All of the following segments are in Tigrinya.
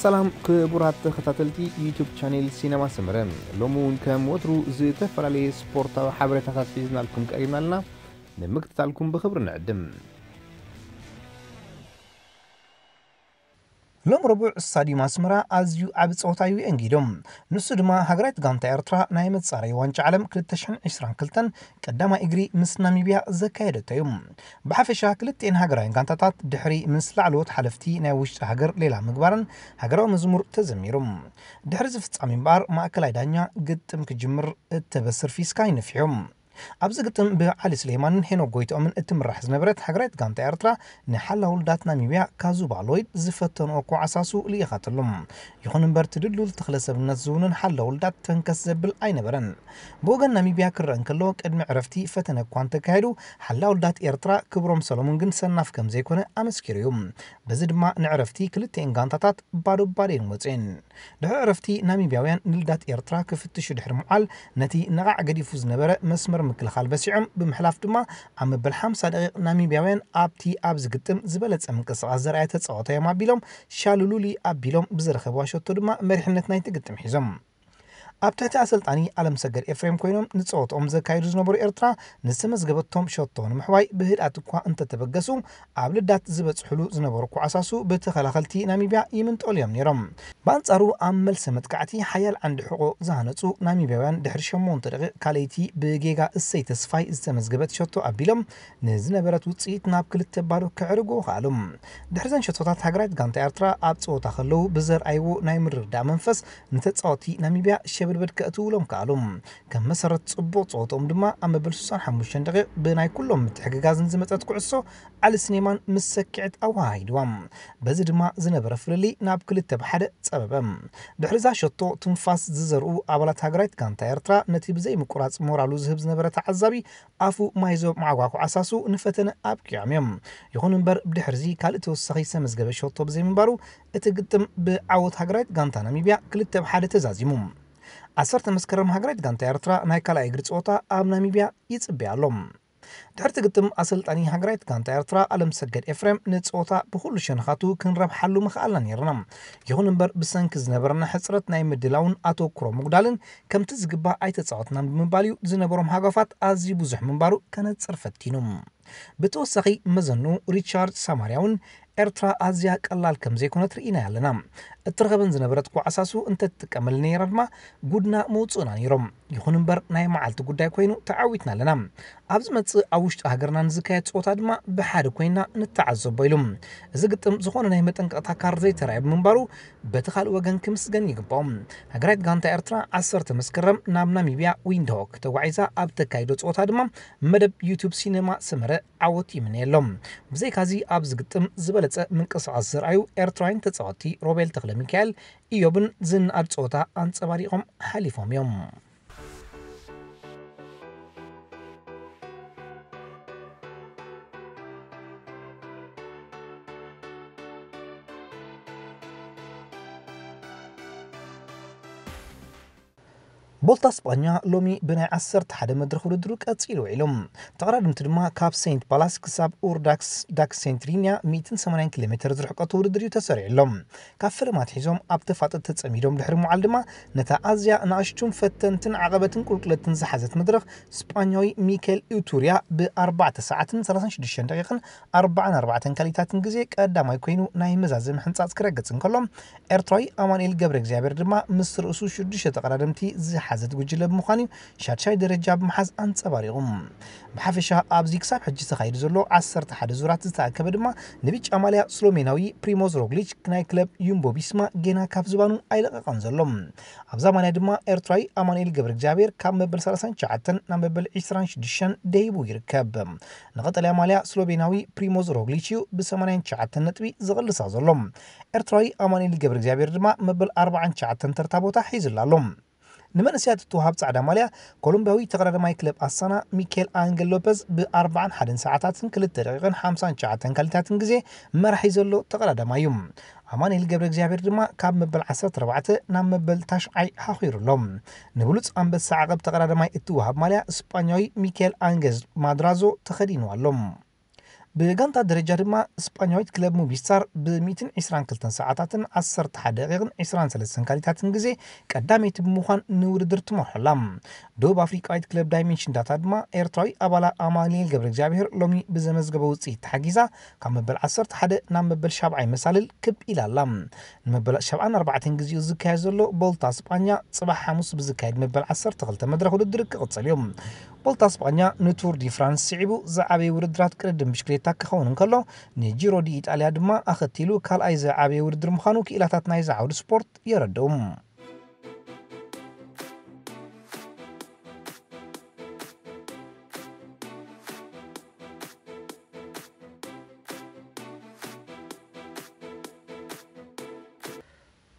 ሰላም ክቡራት ተኸታተልቲ ዩቱብ ቻኔል ሲነማ ሰመረ፣ ሎሚ እውን ከም ወትሩ ዝተፈላለየ ስፖርታዊ ሓበሬታታት ሒዝናልኩም ቀሪብና ኣለና። ንምክትታልኩም ብኽብሪ ንዕድም። ሎም ረቡዕ ስታዲዩም ኣስመራ ኣዝዩ ዓቢ ጸወታ እዩ ኣንጊዶም። ንሱ ድማ ሃገራዊት ጋንታ ኤርትራ ናይ መጻረዪ ዋንጫ ዓለም ክልተ ሽሕን ዕስራን ክልተን ቀዳማይ እግሪ ምስ ናሚብያ ዘካየደቶ እዩ። ብሓፈሻ ክልቲኤን ሃገራውያን ጋንታታት ድሕሪ ምስ ላዕለዎት ሓለፍቲ ናይ ውሽጢ ሃገር ሌላ ምግባረን ሃገራዊ መዝሙር ተዘሚሩ። ድሕሪ እዚ ፍጻሜ እምበኣር ማእከላይ ዳኛ ግጥም ክጅምር እተበስር ፊስካ ይነፍሑ። ኣብዚ ግጥም ብዓሊ ስሌማንን ሄኖክ ጎይትኦምን እትምራሕ ዝነበረት ሃገራዊት ጋንታ ኤርትራ ንሓላ ውልዳት ናሚብያ ካዙባ ሎይድ ዝፈተንኦ ኮዓሳሱ ልኢኻትሉ። ይኹን እምበር እቲ ድልዱል ተኽለ ሰብነት ዝውንን ሓላ ውልዳት ተንከስ ዘብል ኣይነበረን። ብወገን ናሚብያ ክረአ እንከሎ ቅድሚ ዕረፍቲ ፈተነ እኳ እንተካየዱ ሓላ ውልዳት ኤርትራ ክብሮም ሰሎሙን ግን ሰናፍ ከም ዘይኮነ ኣመስኪሩ እዩ። በዚ ድማ ንዕረፍቲ ክልቲኤን ጋንታታት ባዶ ባዶ እየን ወፅኤን። ድሕሪ ዕረፍቲ ናሚብያውያን ንልዳት ኤርትራ ክፍትሹ ድሕሪ ምውዓል ነቲ ነቓዕ ገዲፉ ዝነበረ መስመር ምክልኻል በሲዖም ብምሕላፍ ድማ ኣብ መበል ሓምሳ ደቂቕ ናሚብያውያን ኣብቲ ኣብዚ ግጥም ዝበለጸ ምንቅስቓስ ዘርኣየ ተጻዋታይ እዮም ኣቢሎም ሻሉሉሊ ኣቢሎም ብዝረኸብዋ ሸቶ ድማ መሪሕነት ናይቲ ግጥም ሒዞም። ኣብ ትሕቲ ኣሰልጣኒ ኣለምሰገድ ኤፍሬም ኮይኖም ንጸወትኦም ዘካይዱ ዝነበሩ ኤርትራ ንዝተመዝገበቶም ሸቶ ንምሕዋይ ብህድኣት እኳ እንተተበገሱ ኣብ ልዳት ዝበጽሕሉ ዝነበሩ ኮዓሳሱ ብተኸላኸልቲ ናሚብያ ይምንጠሉ እዮም ነይሮም። ብኣንጻሩ ኣብ መልሰ መጥቃዕቲ ሓያል ዓንዲ ሕቖ ዝሃነጹ ናሚብያውያን ድሕሪ ሸሞንተ ደቂቕ ካልኣይቲ ብጌጋ እሰይ ተስፋይ ዝተመዝገበት ሸቶ ኣቢሎም ንዝነበረት ውጽኢት ናብ ክልተ ባዶ ከዕርጉ ከኣሉ። ድሕሪ ዘን ሸቶታት ሃገራዊት ጋንታ ኤርትራ ኣብ ጸወታ ከለዉ ብዘርኣይዎ ናይ ምርድዳእ መንፈስ ንተጻወቲ ናሚብያ ሸበድበድ ከእትውሎም ከኣሉ። ከም መሰረት ጽቡቕ ጸወትኦም ድማ ኣብ መበል ስሳን ሓሙሽተን ደቂቕ ብናይ ኩሎም ምትሕግጋዝን ዝመጸት ኩዕሶ ዓሊ ስኔማን ምስ ሰኪዐት ኣወሃሂድዋ። በዚ ድማ ዝነበረ ፍልልይ ናብ ክልተ ብሓደ ጸበበ። ድሕሪ እዛ ሸቶ ትንፋስ ዝዘርኡ ኣባላት ሃገራዊት ጋንታ ኤርትራ ነቲ ብዘይ ምቁራጽ ሞራሉ ዝህብ ዝነበረ ተዓዛቢ ኣፉ ማይ ዞብ ማዕጓ ኮዓሳሱ ንፈተነ ኣብቂዖም እዮም። ይኹን እምበር ብድሕርዚ ካልእ ተወሳኺ ዝተመዝገበ ሸቶ ብዘይምንባሩ እቲ ግጥም ብዓወት ሃገራዊት ጋንታ ናሚብያ ክልተ ብሓደ ተዛዚሙ። ዓሰርተ መስከረም ሃገራዊት ጋንታ ኤርትራ ናይ ካልኣይ እግሪ ጸወታ ኣብ ናሚብያ ይጽበያ ኣሎ። ድሕርቲ ግጥም ኣሰልጣኒ ሃገራዊት ጋንታ ኤርትራ ኣለምሰገድ ኤፍሬም ንጸወታ ብኹሉ ሸነኻቱ ክንረብሓሉ ምኽኣልና ነይርና። ይኹን እምበር ብሰንኪ ዝነበረና ሕጽረት ናይ ምድላውን ኣተኩሮ ምጉዳልን ከምቲ ዝግባእ ኣይተጻወትናን ብምባል እዩ ዝነበሮም ሃጓፋት ኣዝዩ ብዙሕ ምንባሩ ከነጽር ፈቲኑ። ብተወሳኺ መዘኑ ሪቻርድ ሳማርያ እውን ኤርትራ ኣዝያ ቀላል ከም ዘይኮነት ርኢናያ ኣለና። እትረኸበን ዝነበረት ኮዓሳሱ እንተትጥቀመሉ ነይራ ድማ ጉድና መውጽኡና ነይሮም። ይኹን እምበር ናይ መዓልቲ ጉዳይ ኮይኑ ተዓዊትና ኣለና። ኣብ ዝመጽእ ኣብ ውሽጢ ሃገርና ንዝካየድ ጸወታ ድማ ብሓደ ኮይና ንተዓዘቦ ኢሉ። እዚ ግጥም ዝኾነ ናይ መጠንቀቕታ ካርድ ዘይተራእየ ብምንባሩ በቲ ካልእ ወገን ክምስገን ይግባኦ። ሃገራዊት ጋንታ ኤርትራ ዓሰርተ መስከረም ናብ ናሚብያ ዊንድሆክ ተጓዒዛ ኣብ ተካይዶ ጸወታ ድማ መደብ ዩቱብ ሲነማ ሰመረ ዓወት ይምነየሎም። ብዘይካዚ ኣብዚ ግጥም ዝበለጸ ምንቅስቓስ ዘርኣዩ ኤርትራውያን ተጻወትቲ ሮቤል ተኽለ ሚካኤል፣ ኢዮብን ዝነኣድ ጸወታ ኣንጸባሪቖም ሓሊፎም እዮም። ቦልታ ስጳኛ ሎሚ ብናይ ዓሰርተ ሓደ መድረኽ ውድድሩ ቀጺሉ ውዒሉ። ተቐዳድምቲ ድማ ካብ ሴንት ፓላስ ክሳብ ኡርዳክስ ዳክ ሴንትሪንያ ሚእትን ሰማንያን ኪሎ ሜተር ዝርሕቀቱ ውድድር እዩ ተሰሪዑ ኣሎ። ካብ ፈለማ ኣትሒዞም ኣብ ተፋጠጥ ተጸሚዶም ድሕሪ ምውዓል ድማ ነታ ኣዝያ ንኣሽቱን ፈተንትን ዓቐበትን ቁልቁለትን ዝሓዘት መድረኽ ስጳኛዊ ሚኬል ኢቱርያ ብኣርባዕተ ሰዓትን ሰላሳን ሽዱሽተን ደቂቕን ኣርባዓን ኣርባዕተን ካሊታትን ግዜ ቀዳማይ ኮይኑ ናይ መዛዘሚ ሕንጻጽ ክረግጽ እንከሎ ኤርትራዊ ኣማኑኤል ገብረ እግዚኣብሔር ድማ ምስ ርእሱ ሽዱሽተ ተቐዳደምቲ ዝሓዘት ጉጅለ ብምዃኑ እዩ ሻድሻይ ደረጃ ብምሓዝ ኣንጸባሪቑ። ብሓፈሻ ኣብዚ ክሳብ ሕጂ ተኻይዱ ዘሎ ዓሰርተ ሓደ ዙራት ዝተኣከበ ድማ ንብጫ ማልያ ስሎሜናዊ ፕሪሞዝ ሮግሊች ናይ ክለብ ዩምቦ ቢስማ ጌና ካብ ዝባኑ ኣይለቐቐን ዘሎ። ኣብዛ ማልያ ድማ ኤርትራዊ ኣማኑኤል ገብረ እግዚኣብሔር ካብ መበል ሰላሳን ትሽዓተን ናብ መበል ዕስራን ሽዱሽተን ደይቡ ይርከብ። ንቐጠልያ ማልያ ስሎቬናዊ ፕሪሞዝ ሮግሊች እዩ ብ ሰማንያን ትሽዓተን ነጥቢ ዝቕልሳ ዘሎ። ኤርትራዊ ኣማኑኤል ገብረ እግዚኣብሔር ድማ መበል ኣርባዓን ትሽዓተን ተርታ ቦታ ሒዙላ ኣሎ። ንመንእሰያት እትወሃብ ጻዕዳ ማልያ ኮሎምብያዊ ተቐዳዳማይ ክለብ ኣሳና ሚኬል ኣንገል ሎፐዝ ብ ኣርባዓን ሓደን ሰዓታትን ክልተ ደቂቕን ሓምሳን ትሽዓተን ካልኢታትን ግዜ መራሒ ዘሎ ተቐዳዳማይ እዩ። ኣማኑኤል ገብረ እግዚኣብሔር ድማ ካብ መበል ዓሰርተ ኣርባዕተ ናብ መበል ታሽዓይ ሓኺሩ ኣሎ። ንብሉጽ ኣንበሳ ዓቐብ ተቐዳዳማይ እትወሃብ ማልያ ስጳኛዊ ሚኬል ኣንገዝ ማድራዞ ተኸዲኑ ኣሎ። ብጋንታ ደረጃ ድማ ስጳኛዊት ክለብ ሙቢስታር ብ ሚእትን ዕስራን ክልተን ሰዓታትን ዓሰርተ ሓደ ደቂቕን ዕስራን ሰለስተን ካሊታትን ግዜ ቀዳመይቲ ብምዃን ንውድድር ትመርሖ ኣላ። ደቡብ ኣፍሪቃዊት ክለብ ዳይሜንሽን ዳታ ድማ ኤርትራዊ ኣባላ ኣማኑኤል ገብረ እግዚኣብሔር ሎሚ ብዘመዝገበ ውፅኢት ተሓጊዛ ካብ መበል ዓሰርተ ሓደ ናብ መበል ሻብዓይ መሳልል ክብ ኢላ ኣላ። ንመበል ሸብዓን ኣርባዕተን ግዜኡ ዝካየድ ዘሎ ቦልታ ስጳኛ ጽባሕ ሓሙስ ብዝካየድ መበል ዓሰርተ ክልተ መድረኽ ውድድር ክቕጽል እዩ። ቦልታ ስጳኛ ንቱር ዲ ፍራንስ ስዒቡ ዝዓበየ ውድድራት ቅድድም ብሽክሌታ ክኸውን እንከሎ፣ ንጂሮ ዲ ኢጣልያ ድማ ኣኸቲሉ ካልኣይ ዝዓበየ ውድድር ምዃኑ ክኢላታት ናይዚ ዓውዲ ስፖርት የረድኡ።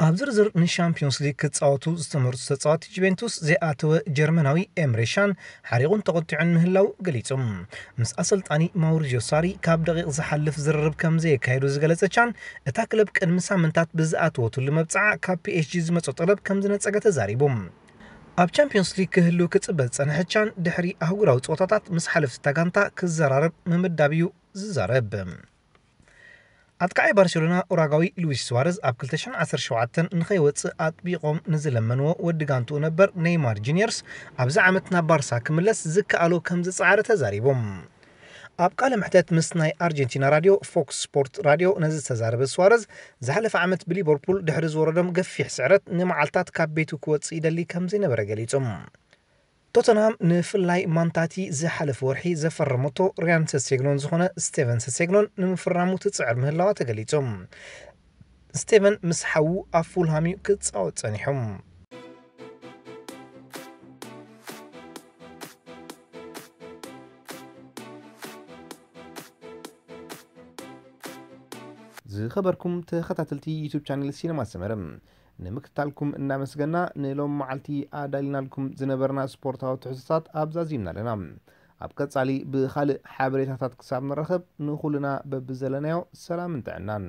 ኣብ ዝርዝር ንሻምፒዮንስ ሊግ ክጻወቱ ዝተመርጹ ተጻወቲ ጁቬንቱስ ዘይኣተወ ጀርመናዊ ኤምሬ ሻን ሓሪቑን ተቖጢዑን ምህላው ገሊጹ። ምስ ኣሰልጣኒ ማውሪዚዮ ሳሪ ካብ ደቂቕ ዝሓልፍ ዝርርብ ከም ዘየካየዱ ዝገለጸ ቻን፣ እታ ክለብ ቅድሚ ሳምንታት ብዝኣተወትሉ መብጽዓ ካብ ፒ ኤስ ጂ ዝመጾ ጠለብ ከም ዝነጸገ ተዛሪቡ። ኣብ ቻምፒዮንስ ሊግ ክህሉ ክጽበ ዝጸንሐ ቻን፣ ድሕሪ ኣህጉራዊ ጸወታታት ምስ ሓለፍቲ እታ ጋንታ ክዘራረብ ምምዳብ እዩ ዝዛረብ። ኣጥቃዓይ ባርሴሎና ኡራጋዊ ሉዊስ ሱዋረዝ ኣብ ክልተ ሽሕን ዓሰርተ ሸውዓተን ንኸይወጽእ ኣጥቢቖም ንዝለመንዎ ወዲ ጋንትኡ ነበር ኔይማር ጁኒየርስ ኣብዚ ዓመት ናብ ባርሳ ክምለስ ዝከኣሎ ከም ዝጸዓረ ተዛሪቡ። ኣብ ቃለ መሕተት ምስ ናይ ኣርጀንቲና ራድዮ ፎክስ ስፖርት ራድዮ ነዚ ዝተዛረበ ሱዋረዝ፣ ዝሓለፈ ዓመት ብሊቨርፑል ድሕሪ ዝወረዶም ገፊሕ ስዕረት ንመዓልታት ካብ ቤቱ ክወጽእ ይደሊ ከም ዘይነበረ ገሊጹ። ቶተንሃም ንፍላይ ማንታቲ ዝሓለፈ ወርሒ ዘፈረመቶ ሪያን ሰሴግኖን ዝኾነ ስቴቨን ሰሴግኖን ንምፍራሙ ትጽዕር ምህላዋ ተገሊጹ። ስቴቨን ምስ ሓዉ ኣብ ፉልሃም እዩ ክጻወት ጸኒሑ። ዝኸበርኩም ተኸታተልቲ ዩቱብ ቻነል ሲነማ ሰመረ፣ ንምክትታልኩም እናመስገና፣ ንሎም መዓልቲ ኣዳሊናልኩም ዝነበርና ስፖርታዊ ትሕዝቶታት ኣብዛ ዚምና ኣለና። ኣብ ቀጻሊ ብኻልእ ሓበሬታታት ክሳብ ንራኸብ፣ ንኹልና በብዘለናዮ ሰላምን ጥዕናን።